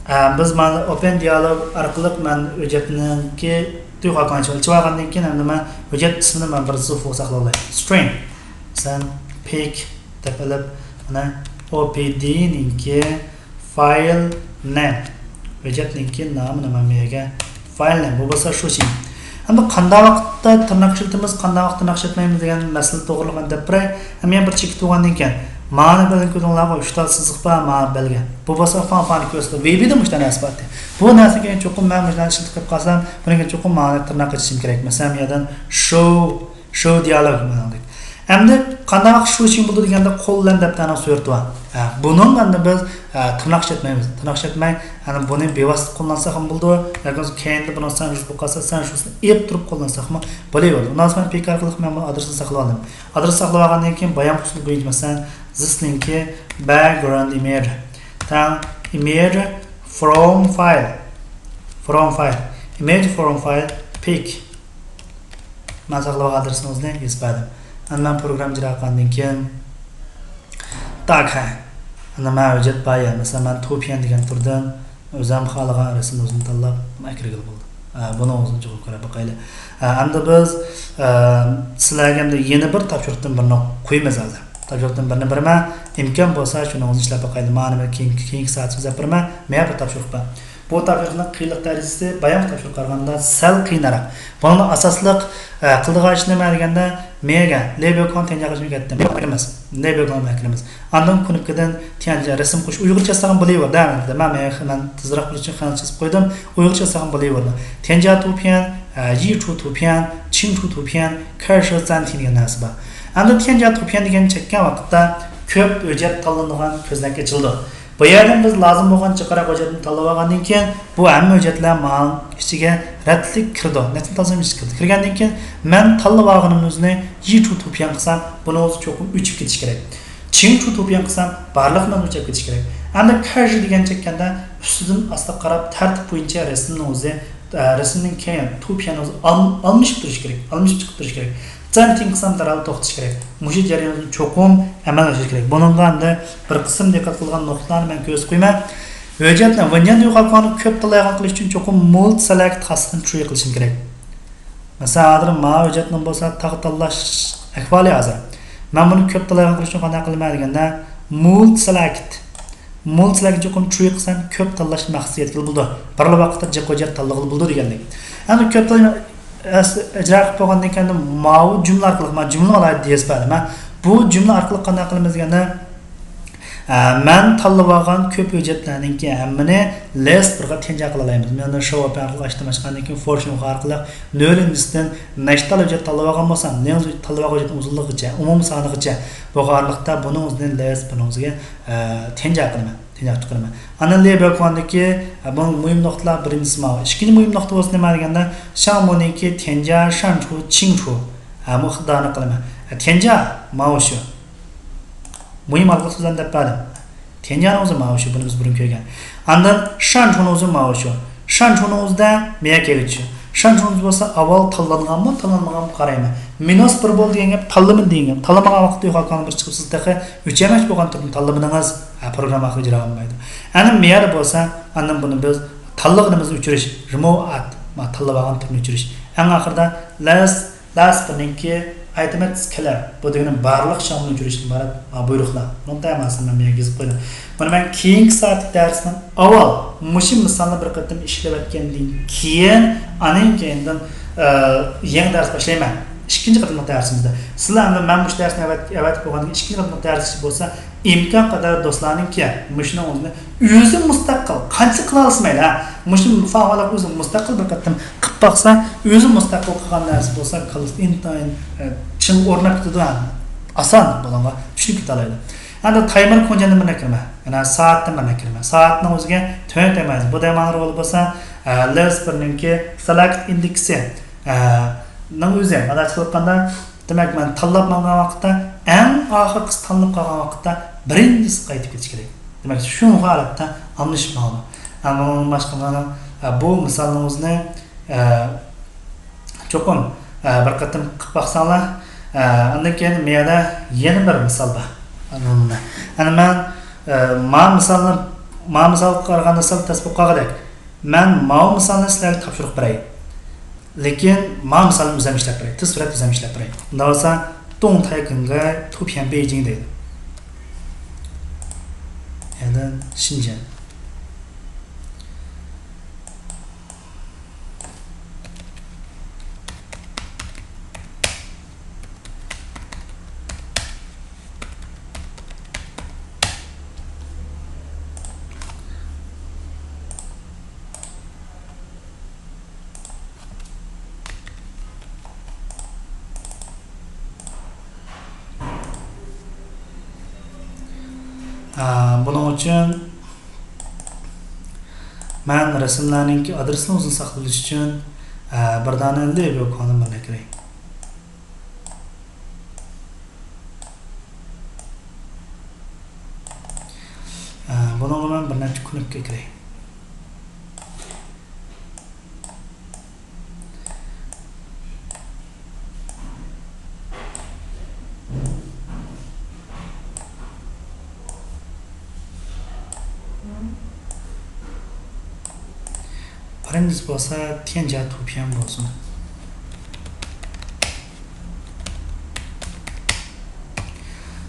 ئە، بىز مانا ئوپېن دىئالوگ ئارقىلىق مەن ھۆججەتنىڭكى تۇيخۇاكۇاڭنى ئېچىۋالغاندىن كېيىن، ئەمدى مەن ھۆججەت ئىسمىنى مەن بىر زۇفۇ ساقلىۋالاي. سترىڭ. مەسىلەن، پىك دەپ ئېلىپ، مانا، ئو پى دى نىڭكى فايل نېم. ھۆججەتنىڭكى نامىنى مەن بۇ يەرگە فايل نېم. بۇ بولسا شۇشىڭ. ئەمدى قانداق ۋاقىتتا تىرناق ئىشلىتىمىز، قانداق ۋاقىتتا تىرناق ئىشلەتمەيمىز دېگەن مەسىلە توغرىلىق مەن دەپ بېرەي. ھەم يەنە بىر چېكىت بولغاندىن كېيىن، مانا بىلەن كۆردۈڭلارغۇ، ئۈچ تال سىزىق بار، مانا بەلگە. بۇ بولسا فاڭ فاڭنى كۆرسىتىدۇ. ۋېيبىدە مۇشۇنداق نەرسە بار ئىدى. بۇ نەرسىگە چوقۇم مەن مۇشۇنداق ئىشلىتىپ قېلىپ قالسام، بۇنىڭغا چوقۇم مانا تىرناق ئېچىشىم كېرەك. مەسىلەن، بۇ يەردىن شو شو دىئالوگ مانا دەيدۇ. ئەمدى قانداق شۇشىڭ بولىدۇ دېگەندە، قول بىلەن دەپتەرنىڭ سۈرىتى بار. ھە، بۇنىڭ ئەمدى بىز، ھە، تىرناق ئىشلەتمەيمىز. تىرناق ئىشلەتمەي، يەنى بۇنى بىۋاسىتە قوللانساقمۇ بولىدۇ. ياكى بولمىسا كەينىدە بۇنىڭ سەنشۇسى بولۇپ قالسا، سەنشۇسىنى ئېلىپ تۇرۇپ قوللانساقمۇ بولۇۋېرىدۇ. ئۇنداق بولسا مەن پىك ئارقىلىق مەن بۇ ئادرېسنى ساقلاپ ئالدىم. ئادرېس ساقلاپ ئالغاندىن كېيىن بايام ئۇسۇل بويىچە، مەسىلەن، زىسنىڭكى باكگراۋند ئىمېج تەڭ ئىمېج فروم فايل. فروم فايل. ئىمېج فروم فايل پىك. مەن ساقلىۋالغان ئادرېسنىڭ ئۆزىنى يېزىپ بەردىم. ئەمدى مەن پروگرامما ئىجرا قىلغاندىن كېيىن، تاكا. ئەمدى مەن ھۆججەت بار يا، مەسىلەن، مەن تۇپيەن دېگەن تۈردىن ئۆزۈم خالىغان رەسىمنىڭ ئۆزىنى تاللاپ ئەكىرگىلى بولىدۇ. ئە، بۇنىڭ ئۆزىنى چوقۇم كۆرۈپ باقايلى. ئە، ئەمدى بىز، ئە، سىلەرگە ئەمدى يەنە بىر تاپشۇرۇقتىن بىرنى قويىمىز ھازىر. تاپشۇرۇقتىن بىرنى بېرىمەن. ئىمكان بولسا شۇنىڭ ئۆزىنى ئىشلەپ باقايلى. مانا مەن كېيىنكى، كېيىنكى سائەتتە سۆزلەپ بېرىمەن. مەن بىر تاپشۇرۇق بار. بۇ تاپشۇرۇقنىڭ قىيىنلىق دەرىجىسى بايامقى تاپشۇرۇققا قارىغاندا سەل قىيىنراق. بۇنىڭدا ئاساسلىق، ئە، قىلىدىغان ئىش نېمە دېگەندە، مېيەگە لېبېكوڭ تيەنجياغا كەتتىم. ئەكىرىمىز. لېبېكوڭ ئەكىرىمىز. ئاندىن كۇنۇپكىدىن تيەنجيا رەسىم قويۇش. ئۇيغۇرچە يازساقمۇ بولۇۋېرىدۇ، ھە، مەن، مەن تېزراق بولۇش ئۈچۈن خەنزۇچە يېزىپ قويدۇم. ئۇيغۇرچە يازساقمۇ بولۇۋېرىدۇ. تيەنجيا تۇپيەن، ئە، يىچۇ تۇپيەن، چىڭچۇ تۇپيەن، كەرشى زەنتىن دېگەن نەرسە بار. ئەمدى تيەنجيا تۇپيەن دېگەننى چەككەن ۋاقىتتا كۆپ ھۆججەت تاللىنىدىغان كۆزنەك ئېچىلىدۇ. بۇ يەردىن بىز لازىم بولغان جىقراق ھۆججەتنى تاللىۋالغاندىن كېيىن، بۇ ھەممە ھۆججەتلەر ماڭا ئىچىگە رەتلىك كىرىدۇ. نەتىجە تازىلىنىش كىرىدۇ. كىرگەندىن كېيىن مەن تاللىۋالغىنىمنى يىچۇ تۇپيەن قىلسام، بۇنىڭ ئۆزى چوقۇم ئۆچۈپ كېتىشى كېرەك. چىڭچۇ تۇپيەن قىلسام، بارلىقىنى ئۆچۈپ كېتىشى كېرەك. ئەمدى كەرژى دېگەن چەككەندە، ئۈستىدىن ئاستىغا قاراپ تەرتىپ بويىچە رەسىمنىڭ ئۆزى، ئە، رەسىمنىڭ كەينى تۇپيەن ئۆزى ئال-، ئالمىشىپ تۇرۇشى كېرەك. ئالمىشىپ چىقىپ تۇرۇشى كېرەك. زەنتىڭ قىلسام دەرھال توختىتىش كېرەك. مۇشۇ جەرياندا چوقۇم ئەمەلگە ئاشۇرۇش كېرەك. بۇنىڭغا ئەمدى بىر قىسىم دىققەت قىلغان نۇقتىلارنى مەن كۆرسىتىپ قويىمەن. ھۆججەتنى ۋېنيەن دۇيخۇاكۇاڭنى كۆپ تاللايدىغان قىلىش ئۈچۈن چوقۇم مۇلتى سېلېكت خاسلىقىنى چۈشىنىپ قېلىشىم كېرەك. مەسىلەن، ھازىر ماۋۇ ھۆججەتنىڭ بولسا تاغ تاللاش ئەھۋالى ھازىر. مەن بۇنى كۆپ تاللايدىغان قىلىش ئۈچۈن قانداق قىلىمەن دېگەندە، مۇلتى سېلېكت. مۇلتى سېلېكت چوقۇم ترۇ قىلسام، كۆپ تاللاش مەقسىتىگە يەتكىلى بولىدۇ. بىرلا ۋاقىتتا جىق ھۆججەت تاللىغىلى بولىدۇ دېگەنلىك. ئەمدى كۆپ تاللاش ئەس-، ئىجرا قىلىپ بولغاندىن كېيىن، ماۋۇ جۈملە ئارقىلىق، مانا جۈملىنىڭ ئالاھىدە دېيىسى بار. مانا بۇ جۈملە ئارقىلىق قانداق قىلىمىز دېگەندە، ئە، مەن تاللىۋالغان كۆپ ھۆججەتلەرنىڭكى ھەممىنى لىست بىرغا تيەنجيا قىلالايمىز. مەن شوۋ ئوپېن ئارقىلىق ئاچتىم، ئاچقاندىن كېيىن فورشۇنخۇا ئارقىلىق نۆل ئىندىستىن نەچچە تال ھۆججەت تاللىۋالغان بولسام، نېڭ تاللىۋالغان ھۆججەتنىڭ ئۇزۇنلۇقىغىچە، ئومۇمىي سانىغىچە، بۇ ئارىلىقتا بۇنىڭ ئۆزىنى لىست بىرنىڭ ئۆزىگە، ئە، تيەنجيا قىلىمەن. تيەنجيا قىلىمەن. ئاندىن لېبېكوندىكى، ئە، بۇ مۇھىم نۇقتىلار بىرىنچىسى ماۋۇ. ئىككىنچى مۇھىم نۇقتا بولسا نېمە دېگەندە، شاڭمۇنىڭكى تيەنجيا، شانچۇ، چىڭچۇ. ئە، مۇ ئىقتىدارنى قىلىمەن. ئە، تيەنجيا ماۋۇ شۇ. مۇھىم ھالقىلىق سۆزلەرنى دەپ بەردىم. تيەنجيانىڭ ئۆزى ماۋۇ شۇ، بۇنى بىز بۇرۇن كۆرگەن. ئاندىن شانچۇنىڭ ئۆزى ماۋۇ شۇ. شانچۇنىڭ ئۆزىدە مىيەكەگە چۈشۈ. ئىشەنچىڭىز بولسا ئاۋۋال تاللانغانمۇ، تاللانمىغانمۇ قارايمەن. مىنۇس بىر بولدى دېگەن گەپ تاللىمىدى دېگەن گەپ. تاللىمىغان ۋاقىتتا يۇقىرىقى بىر چىقىپ سىز تېخى ئۆچەرمەكچى بولغان تۈرنى تاللىمىدىڭىز. ھە، پروگرامما ئاخىرى ئىجرا قىلمايدۇ. ئەنە مەيەردە بولسا ئاندىن بۇنى بىز تاللىغىنىمىزنى ئۆچۈرۈش، رىمۇۋ ئات، ما تاللىۋالغان تۈرنى ئۆچۈرۈش. ئەڭ ئاخىرىدا لەس، لەس بىرنىڭكى ئايتېمەتس كىلەر. بۇ دېگىنى بارلىق شامىلنى ئۆچۈرۈشتىن ئىبارەت، ما بۇيرۇقلار. بۇنىڭ تەماسىنى مەن بۇ يەرگە يېزىپ قويدۇم. بۇنى مەن كېيىنكى سائەتلىك دەرسنىڭ ئاۋۋال مۇشۇ مىسالنى بىر قېتىم ئىشلەۋەتكەندىن كېيىن، ئاندىن كېيىندىن، ئە، يېڭى دەرس باشلايمەن. ئىككىنچى قېتىملىق دەرسىمىزدە. سىلەر ئەمدى مەن مۇشۇ دەرسنى ئەۋەت-، ئەۋەتىپ بولغاندىن كېيىن ئىككىنچى قېتىملىق دەرس بولسا ئىمكان قەدەر دوستلارنىڭكى مۇشۇنىڭ ئۆزىنى ئۆزى مۇستەقىل قانچە قىلالىسا مەيلى، ھە؟ مۇشۇ فاڭۋالار ئۆزى مۇستەقىل بىر قېتىم قىلىپ باقسا، ئۆزى مۇستەقىل قىلغان نەرسە بولسا كاللىسى ئىنتايىن، ئە، چىڭ ئورناپ كېتىدۇ، ھە؟ ئاسان بۇنىڭغا چۈشىنىپ كېتەلەيدۇ. ئەمدى تايمېر كۇڭجيەندىن بىرنى كىرىمەن. يەنە سائەتتىن بىرنى كىرىمەن. سائەتنىڭ ئۆزىگە تۆۋەن تەگمەيدۇ. بۇ دەيمەن رولى بولسا، ئە، لىست بىرنىڭكى سېلېكت ئىندېكسى، ئە، نىڭ ئۆزى، ئاداچە قىلىپ ئېيتقاندا، دېمەك، مەن تاللاپ ماڭغان ۋاقىتتا، ئەڭ ئاخىرقىسى تاللىنىپ قالغان ۋاقىتتا بىرىنچىسى قايتىپ كېتىشى كېرەك. دېمەك، شۇ ھالەتتە ئالمىشىپ ماڭىدۇ. ئەمما ئۇنىڭدىن باشقا مانا، ئە، بۇ مىسالنىڭ ئۆزىنى، ئە، چوقۇم، ئە، بىر قېتىم قىلىپ باقساڭلار، ئە، ئاندىن كېيىن مۇ يەردە يەنە بىر مىسال بار. ئەنە مەن، ئە، ما مىسالنى، ما مىسالغا قارىغاندا سەل تەس بولۇپ قالغۇدەك. مەن ماۋۇ مىسالنى سىلەرگە تاپشۇرۇق بېرەي. لېكىن ماۋۇ مىسالنى ئۆزۈم ئىشلەپ بېرەي. تېز سۈرئەتتە ئۆزۈم ئىشلەپ بېرەي. ئۇنداق بولسا، دۇڭتەيگېڭگەي توپيەن بېيجىڭ دەيدۇ. يەنى شىنجيەن. ئە، بۇنىڭ ئۈچۈن مەن رەسىملەرنىڭكى ئادرېسىنى ئۇزۇن ساقلىۋېلىش ئۈچۈن، ئە، بىر دانە لېبىيو كونا بىرنى كىرەي. ئە، بۇنىڭغا مەن بىر نەچچە كۇنۇپكا كىرەي. بىرىنچىسى بولسا تيەنجيا توپيەن بولسۇن.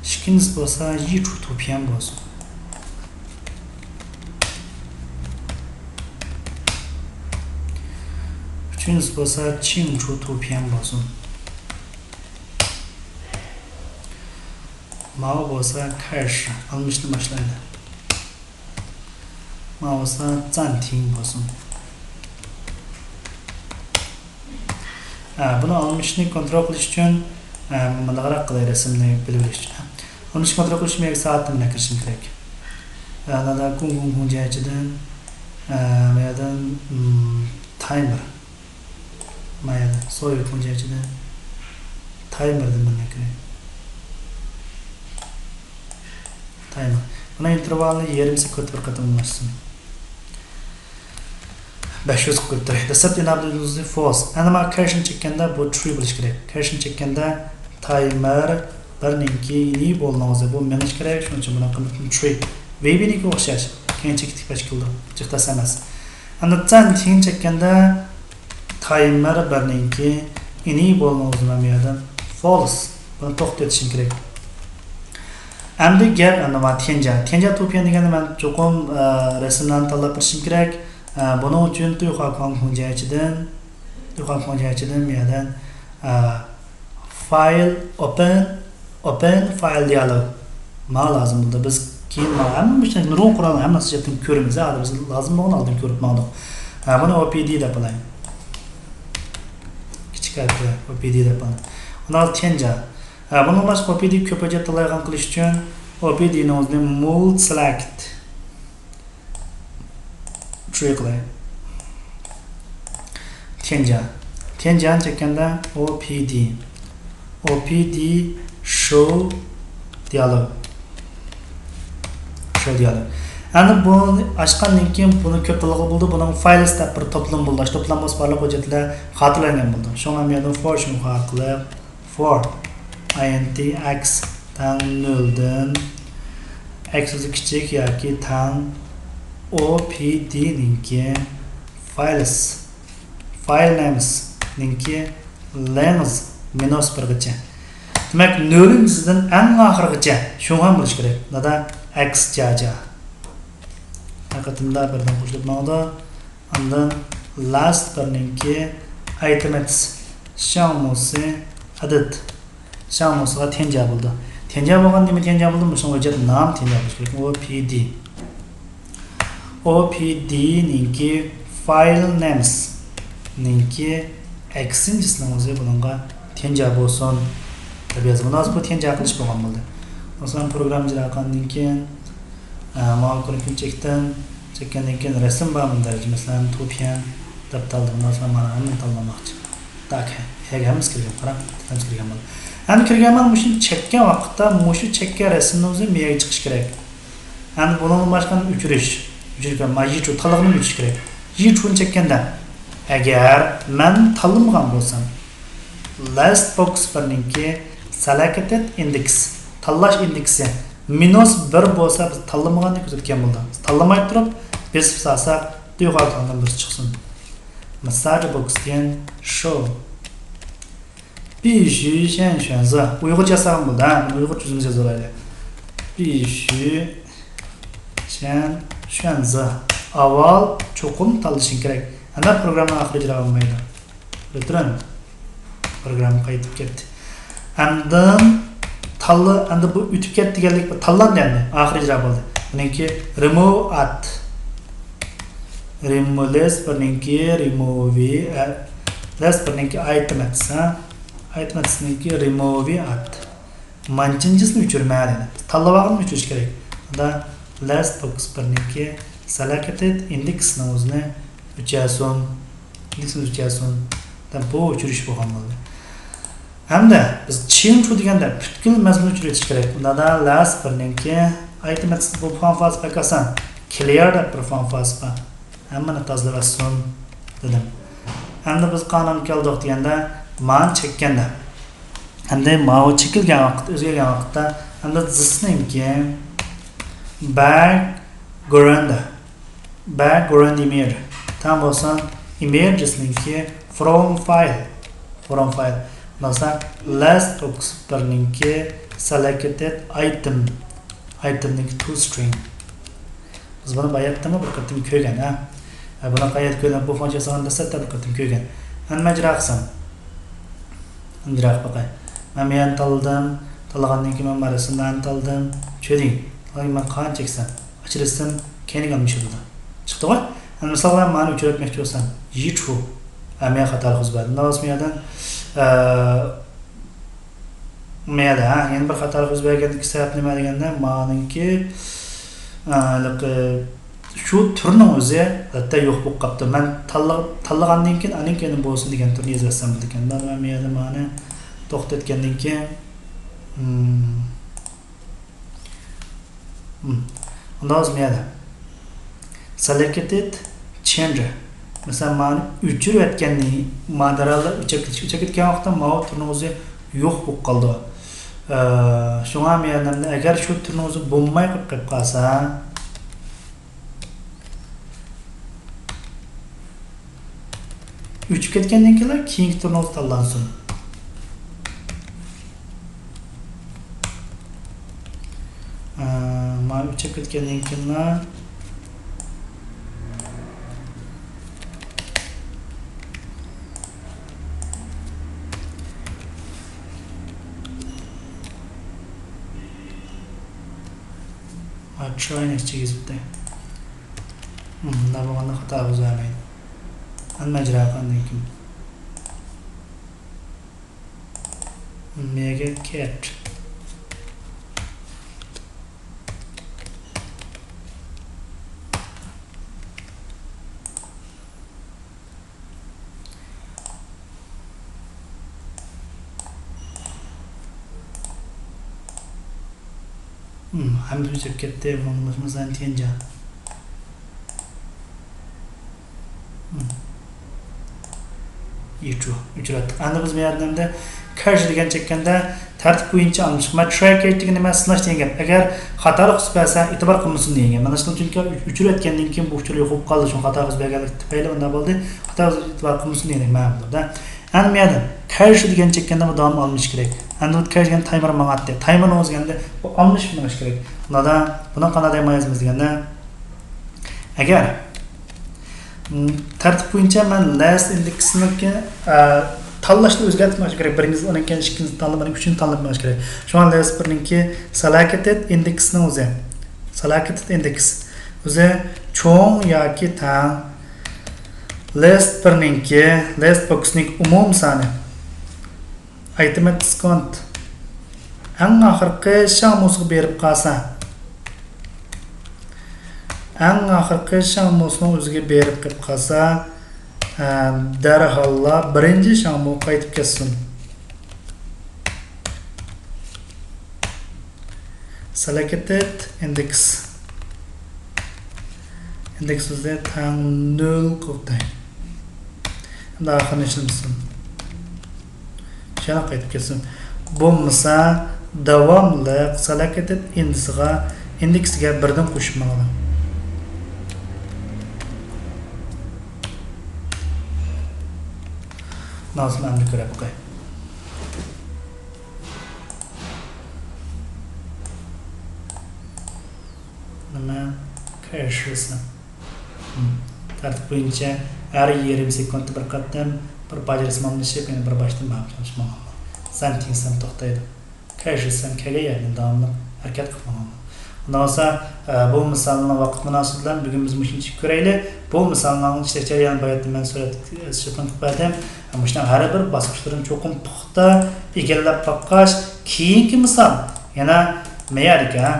ئىككىنچىسى بولسا يىچۇ توپيەن بولسۇن. ئۈچىنچىسى بولسا چىڭچۇ توپيەن بولسۇن. ماۋۇ بولسا كەش، ئالمىشنى باشلايدۇ. ماۋۇ بولسا زانتىڭ بولسۇن. ھە، بۇنى ئالمىشنى كونترول قىلىش ئۈچۈن، ھە، مۇنداقراق قىلاي، رەسىمنى بىلىۋېلىش ئۈچۈن. ئالمىشنى كونترول قىلىش ئۈچۈن مەن سائەتتىن بىلەن كىرىشىم كېرەك. ھە، ئاندا گۇڭ گۇڭ گۇڭ جيەچىدىن، ھە، مۇ يەردىن، مم، تايمېر. مۇ يەردە سويۇ گۇڭ جيەچىدىن تايمېردىن بىرنى كىرەي. تايمېر. بۇنىڭ ئىنتېرۋالىنى يېرىم سېكۇنت بىر قېتىم ئالماشسۇن. بەش يۈز قىلىپ تۇراي. دەسلەپتە ئىنابىلىزنى فولس. ئەنە مانا كەشنى چەككەندە بۇ ترۇ بولۇشى كېرەك. كەشنى چەككەندە تايمېر بىرنىڭكى ئېنېيبىلنىڭ ئۆزى بۇ مېڭىشى كېرەك. شۇنىڭ ئۈچۈن بۇنىڭ قىممىتىنى ترۇ. ۋېيبىنىڭكىگە ئوخشاش. كەينىچە كېتىپ كەتكىلى. جىق تەس ئەمەس. ئەمدى زانتىڭ چەككەندە تايمېر بىرنىڭكى ئېنېيبىلنىڭ ئۆزىنى مەن بۇ يەردىن فولس. بۇنى توختىتىشىم كېرەك. ئەمدى گەپ ئەمدى مانا تيەنجيا. تيەنجيا توپيەن دېگەندە مەن چوقۇم، ئە، رەسىملەرنى تاللاپ بېرىشىم كېرەك. ئە، بۇنىڭ ئۈچۈن تۇيخۇا كۇاڭ كۇڭ جيەچىدىن، تۇيخۇا كۇاڭ جيەچىدىن بۇ يەردىن، ئە، فايل ئوپېن، ئوپېن فايل دىيالوگ. ماڭا لازىم بولدى. بىز كېيىن ماڭا ھەممە ئىشنى نۇرغۇن قورالنى ھەممە جەھەتتىن كۆرىمىز. ھازىر بىز لازىم بولغان ئالدىن كۆرۈپ ماڭدۇق. ھە، بۇنى ئو پى دى دەپ ئالايلى. كىچىك ھەرپلەر ئو پى دى دەپ ئالايلى. ئۇنداق تيەنجيا. ھە، بۇنىڭ باشقا ئو پى دى كۆپ ھۆججەت تاللايدىغان قىلىش ئۈچۈن ئو پى دىنىڭ ئۆزىنى مول سېلېكت شۇ قىلاي. تيەنجيا. تيەنجيانى چەككەندە ئو پى دى. ئو پى دى شو دىيالوگ. شو دىيالوگ. ئەمدى بۇنى ئاچقاندىن كېيىن بۇنى كۆپ تاللىغىلى بولىدۇ. بۇنىڭ فايلس دەپ بىر توپلىما بولىدۇ. ئاشۇ توپلام بولسا بارلىق ھۆججەتلەر خاتىرىلەنگەن بولىدۇ. شۇڭا مەن يەنە فور شۇڭغا ئارقىلىق فور ئاي ئېن تى ئەكس تەڭ نۆلدىن ئەكس ئۆزى كىچىك ياكى تەڭ ئو پى دى نىڭكى فايلس، فايل نېمس نىڭكى لېنگز مىنۇس بىرغىچە. دېمەك، نۆلىنچىسىدىن ئەڭ ئاخىرغىچە شۇڭغا بولۇشى كېرەك. نادا ئەكس جاجا. ھەر قېتىمدا بىردىن قوشۇلۇپ ماڭىدۇ. ئاندىن لاست بىرنىڭكى ئايتېمەتس شاڭمۇسى ئادىت. شاڭمۇسىغا تيەنجيا بولىدۇ. تيەنجيا بولغان نېمە تيەنجيا بولىدۇ؟ مۇشۇنىڭ ھۆججەت نام تيەنجيا بولۇشى كېرەك. ئو پى دى. ئو پى دى نىڭكى فايل نېمس نىڭكى ئەكسىنچىسىنىڭ ئۆزى بۇنىڭغا تيەنجيا بولسۇن دەپ يازىمىز. بۇ تيەنجيا قىلىش بولغان بولدى. مەسىلەن، پروگرامما ئىجرا قىلغاندىن كېيىن، ئە، ماۋۇ كۆرۈنۈكنى چەكتىم. چەككەندىن كېيىن رەسىم بارمۇ دەرىجە، مەسىلەن، تۇپيەن دەپ تاللىدىم. مەسىلەن، مانا ھەممىنى تاللىماقچى. تاك، ھەممىسى كىرگەن، قاراڭ، ھەممىسى كىرگەن بولدى. ئەمدى كىرگەن مانا مۇشۇنى چەككەن ۋاقىتتا مۇشۇ چەككەن رەسىمنىڭ ئۆزى مېيەگە چىقىش كېرەك. ئەمدى بۇنىڭدىن باشقا ئۆچۈرۈش. ئۆچۈرۈش، مانا يىچۇ تاللىغىنىنى ئۆچۈرۈش كېرەك. يىچۇنى چەككەندە، ئەگەر مەن تاللىمىغان بولسام، لاست بوكس بىرنىڭكى سېلېكتېد ئىندېكس، تاللاش ئىندېكسى مىنۇس بىر بولسا، بىز تاللىمىغاننى كۆرسەتكەن بولىدۇ. بىز تاللىماي تۇرۇپ، بېسىپ سالساق، دۇيغا تاللىمىسى چىقسۇن. مىساجى بوكس دېگەن شۇ. بىشۈ شەن شۈەنزې. ئۇيغۇرچە ياسىغان بولدى، ھە؟ ئۇيغۇرچە ئۆزىمىز يازىۋالايلى. بىشۈ شەن شۈەنزې. ئاۋۋال چوقۇم تاللىشىڭ كېرەك. ئەمما پروگرامما ئاخىرى ئىجرا بولمايدۇ. بىلىپ تۇرۇڭ. پروگرامما قايتىپ كەتتى. ئاندىن تاللا، ئەمدى بۇ ئۆتۈپ كەتتى دېگەنلىك، بۇ تاللاندى ئەمدى. ئاخىرى ئىجرا بولدى. بۇنىڭكى رىمۇۋ ئات. رىمۇ لېس بىرنىڭكى رىمۇۋى، ئە، لېس بىرنىڭكى ئايتېمەتس، ھە؟ ئايتېمەتسنىڭكى رىمۇۋى ئات. مانچىنچىسىنى ئۆچۈرمە دېدى. تاللىۋالغىنىنى ئۆچۈرۈش كېرەك. دا لېس بوكس بىرنىڭكى سېلېكتېد ئىندېكسنىڭ ئۆزىنى ئۆچەرسۇن. ئىندېكسنى ئۆچەرسۇن. دە بۇ ئۆچۈرۈش بولغان بولدى. ھەمدە بىز چىڭچۇ دېگەندە پۈتكۈل مەزمۇننى ئۆچۈرۈۋېتىش كېرەك. ئۇندا دا لېس بىرنىڭكى ئايتېمەتس بۇ فانفاز پاكاسان كلىيار دەپ بىر فانفاز بار. ھەممىنى تازىلىۋەتسۇن دېدىم. ئەمدى بىز قانۇن كەلدۇق دېگەندە، مانى چەككەندە، ئەمدى ماۋۇ چېكىلگەن ۋاقىت، ئۆزگەرگەن ۋاقىتتا، ئەمدى زىسنىڭكى باكگراۋند، باكگراۋند ئىمېج تەڭ بولسا، ئىمېجنىڭكى فروم فايل، فروم فايل بولسا، لېس بوكس بىرنىڭكى سېلېكتېد ئايتېم، ئايتېمنىڭكى تو سترىڭ. بىز بۇنى باياتتىمۇ بىر قېتىم كۆرگەن، ھە؟ ھە، بۇنى قەيەردە كۆرگەن؟ بۇ فۇنكسىيە ساڭا دەسلەپتە بىر قېتىم كۆرگەن. ئەمما ئىجرا قىلسام. ئىجرا قىلىپ باقاي. مەن بۇ يەرنى تاللىدىم. تاللىغاندىن كېيىن مەن مانا رەسىملەرنى تاللىدىم. چۈشۈردۈم. مەن قانچە چەكسەم، ئاچىرسام، كەينىگە ئالمىشىدۇ. چىقتىغۇ؟ ئەمدى مىسال بىلەن مانا ئۆچۈرۈۋەتمەكچى بولسام. يىچۇ. ھە، مەن خاتالىق يۈز بەردى. مۇنداق بولسا بۇ يەردىن، ئە، مەيلى، ھە، يەنە بىر خاتالىق يۈز بەرگەندىكى سەۋەب نېمە دېگەندە، مانىڭكى، ئە، ھېلىقى شۇ تۈرنىڭ ئۆزى ھەتتا يوق بولۇپ قاپتۇ. مەن تاللا-، تاللىغاندىن كېيىن، ئانىڭ كەينىدىن بولسۇن دېگەن تۈرنى يېزىۋەتسەم بولىدىكەن. مانا مەن بۇ يەردە مانى توختاتقاندىن كېيىن، مم، مم. ئۇنداق بولسا مەيلى. سېلېكتېد چېنج. مەسىلەن، مانا ئۆچۈرۈۋەتكەننى، مادارالار ئۆچۈپ كېتىش، ئۆچۈپ كەتكەن ۋاقىتتا ماۋۇ تۈرنىڭ ئۆزى يوق بولۇپ قالىدۇ. ئە، شۇڭا مەيلى، ئەگەر شۇ تۈرنىڭ ئۆزى بولماي قېلىپ، قېلىپ قالسا، ئۆچۈپ كەتكەندىن كېيىنلا كېيىنكى تۈرنىڭ ئۆزى تاللانسۇن. ئە، مانا ئۆچۈپ كەتكەندىن كېيىنلا تراي نېكىست يېزىپتۇ. مۇنداق بولغاندا خاتا يۈز بەرمەيدۇ. ھەممە ئىجرا قىلغاندىن كېيىن. مېگا كات. ھەممىسى ئۆچۈپ كەتتى. بۇنىڭ مۇشۇ مەسىلەن تيەنجيا. ئۆچۈرۈۋەتتۇق. ئەمدى بىز بۇ يەردە ئەمدى كەرژ دېگەن چەككەندە تەرتىپ بويىچە ئالمىشىق. مەن تراي كەرژ دېگەن نېمە؟ سىناش دېگەن گەپ. ئەگەر خاتالىق يۈز بەرسە، ئېتىبار قىلمىسۇن دېگەن گەپ. مانا شۇنىڭ ئۈچۈن ئۆچۈرۈۋەتكەندىن كېيىن بۇ ئۇچۇر يوقىلىپ قالدى. شۇڭا خاتا يۈز بەرگەنلىك تۈپەيلى ئۇنداق بولدى. خاتا يۈز، ئېتىبار قىلمىسۇن دېگەن مەنىدە. ئەمدى بۇ يەردە كەرژ دېگەن چەككەندە بۇ داۋام ئالمىشىش كېرەك. ئەمدى بۇ كەرژ دېگەن تايمېر ماڭاتتى. تايمېر ماڭىدىغاندا بۇ ئالمىشىپ مېڭىش كېرەك. بۇنىڭدا، بۇنىڭ قانداق دەپ يازىمىز دېگەندە، ئەگەر، م، تەرتىپ بويىچە مەن لېست ئىندېكسنىڭكى، ئە، تاللاشنى ئۆزگەرتىپ مېڭىش كېرەك. بىرىنچىسى، ئۇنىڭ كېيىن ئىككىنچىسىنى تاللاپ، ئۈچىنچىنى تاللاپ مېڭىش كېرەك. شۇڭا لېست بىرنىڭكى سېلېكتېد ئىندېكسنىڭ ئۆزى، سېلېكتېد ئىندېكس ئۆزى چوڭ ياكى تەڭ لېست بىرنىڭكى، لېست بوكسنىڭكى ئومۇمىي سانى. ئايتېمتىك كاونت ئەڭ ئاخىرقى شاڭمۇسىغا بېرىپ قالسا، ئەڭ ئاخىرقى شاڭمۇسىنىڭ ئۆزىگە بېرىپ قېلىپ قالسا، ئە، دەرھاللا بىرىنچى شاڭمۇ قايتىپ كەتسۇن. سېلېكتېد ئىندېكس. ئىندېكس بىزدە تەڭ نۆل قىلىپ تەڭ. ئەمدى ئاخىرىنى ئىشلىمىسۇن. يەنە قايتىپ كەتسۇن. بولمىسا، داۋاملىق سېلېكتېد ئىندېكسىغا، ئىندېكسىگە بىردىن قوشۇپ ماڭىدۇ. نازىم ئەمدى كۆرۈپ باقاي. نېمە؟ كەرژ دېسەم. تەرتىپ بويىچە ھەر يېرىم سېكۇنتتا بىر قېتىم بىر باج رەسىم ئالمىشىپ، يەنە بىر باشتىن ماڭىدۇ. سەن تىڭسەم توختايدۇ. كەرژ دېسەم كەلگەن يەردىن داۋاملىق ھەرىكەت قىلىپ ماڭىدۇ. ئۇنداق بولسا، ئە، بۇ مىسالنىڭ ۋاقىت مۇناسىۋىتى بىلەن بۈگۈن بىز مۇشۇنچە كۆرەيلى. بۇ مىسالنىڭ ئىشلەش جەريانى باياتىن مەن سۈرەتكە، ئە، شىفىڭ قىلىپ بەردىم. مۇشۇنىڭ ھەر بىر باسقۇچلىرىنى چوقۇم پۇختا ئىگىلەپ باققاچ، كېيىنكى مىسال يەنە مەيەردىكى، ھە؟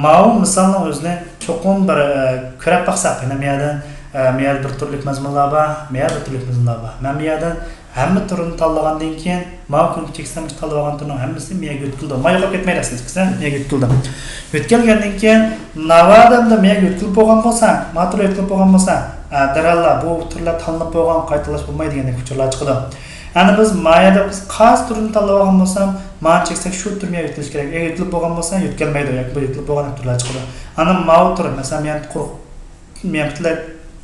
ماۋۇ مىسالنىڭ ئۆزىنى چوقۇم بىر، ئە، كۆرۈپ باقساق، يەنە مەيەردىن، ئە، مەيەردە بىر تۈرلۈك مەزمۇنلار بار، مەيەردە بىر تۈرلۈك مەزمۇنلار بار. مەن مەيەردىن ھەممە تۈرنى تاللىغاندىن كېيىن، ماۋۇ كۈنگە چەكسەم تاللىۋالغان تۈرنىڭ ھەممىسى مېيەگە يۆتكىلىدۇ. ما يوقاپ كەتمەيدۇ ئەسلىدىكىسى، مېيەگە يۆتكىلىدۇ. يۆتكەلگەندىن كېيىن، ناۋادا مېيەگە يۆتكىلىپ بولغان بولسا، ما تۈرلەر يۆتكىلىپ بولغان بولسا، ئە، دەرھاللا بۇ تۈرلەر تاللىنىپ بولغان، قايتىلاش بولمايدۇ دېگەندەك ئۇچۇرلار چىقىدۇ. ئەنە بىز ما يەردە بىز قايسى تۈرنى تاللىۋالغان بولسام، مانا چەكسەك شۇ تۈر مېيەگە يۆتكىلىش كېرەك. ئەگەر يۆتكىلىپ بولغان بولسا، يۆتكەلمەيدۇ ياكى بىر يۆتكىلىپ بولغان تۈرلەر چىقىدۇ. ئانا ماۋۇ تۈر، مەسىلەن، مېيەنى قۇرۇق، مېيەنى پۈتۈنلەي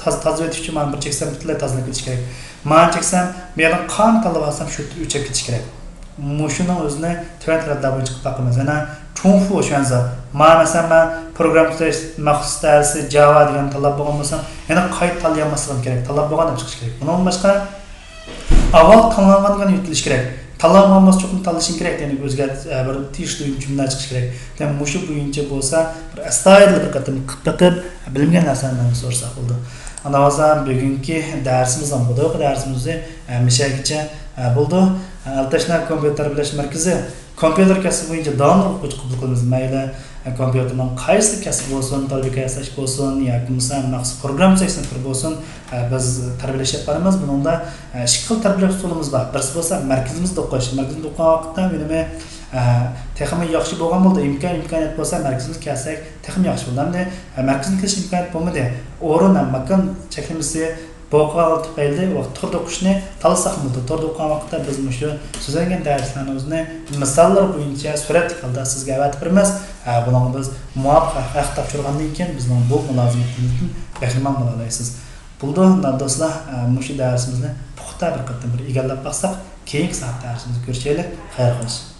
تاز-، تازىلىۋېتىش ئۈچۈن مانا بىر چەكسەم پۈتۈنلەي تازىلىنىپ كېتىشى كېرەك. مانا چەكسەم، مېيەنى قانچە تاللىۋالسام شۇ تۈر ئۆچۈپ كېتىشى كېرەك. مۇشۇنىڭ ئۆزىنى تۆۋەن تەرەپلەر بويىچە قىلىپ باقىمىز. يەنە چۇڭفۇ شۈەنزا. مانا مەسىلەن، مەن پروگرامما تۈزەش مەخسۇس دەرسى جاۋا دېگەننى تاللاپ بولغان بولسام، يەنە قايتا تاللىيالماسلىقىم كېرەك. تاللاپ بولغان دەپ چىقىش كېرەك. بۇنىڭدىن باشقا، ئاۋۋال تاللانغانغا يۆتكىلىش كېرەك. تاللانغان بولسا چوقۇم تاللىشىڭ كېرەك، يەنى ئۆزگەرتىش، ئە، بىر تېگىشلىك جۈملە چىقىشى كېرەك. دېمەك، مۇشۇ بويىچە بولسا بىر ئەستايىدىل بىر قېتىم قىلىپ بېقىپ، بىلمىگەن نەرسىلەرنى مەندىن سورىساق بولىدۇ. ئاندىن بولسا بۈگۈنكى دەرسىمىز، بۇ دەقىقە دەرسىمىز، ئە، مۇشۇ يەرگىچە، ئە، بولىدۇ. ئە، ئەلتاشناغ كومپيۇتېر تەربىيەلەش مەركىزى كومپيۇتېر كەسپى بويىچە داۋاملىق ئوقۇغۇچى قوبۇل قىلىمىز. مەيلى، ئە، كومپيۇتېرنىڭ قايسى كەسپى بولسۇن، توربىكە ياساش بولسۇن ياكى بولمىسا مەخسۇس پروگرامما تۈزەش سىنىپلىرى بولسۇن، ئە، بىز تەربىيەلەش ئېلىپ بارىمىز. بۇنىڭدا، ئە، ئىككى خىل تەربىيەلەش ئۇسۇلىمىز بار. بىرسى بولسا مەركىزىمىزدە ئوقۇش. مەركىزىمىزدە ئوقۇغان ۋاقىتتا ئۈنۈمى، ئە، تېخىمۇ ياخشى بولغان بولىدۇ. ئىمكان، ئىمكانىيەت بولسا مەركىزىمىزگە كەلسەك تېخىمۇ ياخشى بولىدۇ. ئەمدى، ئە، مەركىزىمىزگە كېلىش ئىمكانىيەت بولمىدى. ئورۇن ھەم ماكان چەكلىمىسى بولغانلىقى تۈپەيلى ۋاقىت توردا ئوقۇشنى تاللىساقمۇ بولىدۇ. توردا ئوقۇغان ۋاقىتتا بىز مۇشۇ سۆزلەنگەن دەرسلەرنىڭ ئۆزىنى مىساللار بويىچە سۈرەتلىك ھالدا سىزگە ئەۋەتىپ بېرىمىز. ئە، بۇنىڭغا بىز مۇۋاپىق ھەق تاپشۇرغاندىن كېيىن بىزنىڭ بۇ مۇلازىمىتىمىزدىن بەھرىمەن بولالايسىز. بولىدۇ، دوستلار، ئە، مۇشۇ دەرسىمىزنى پۇختا بىر قېتىم بىر ئىگىلەپ باقساق، كېيىنكى سائەت دەرسىمىزدە كۆرۈشەيلى. خەير خوش.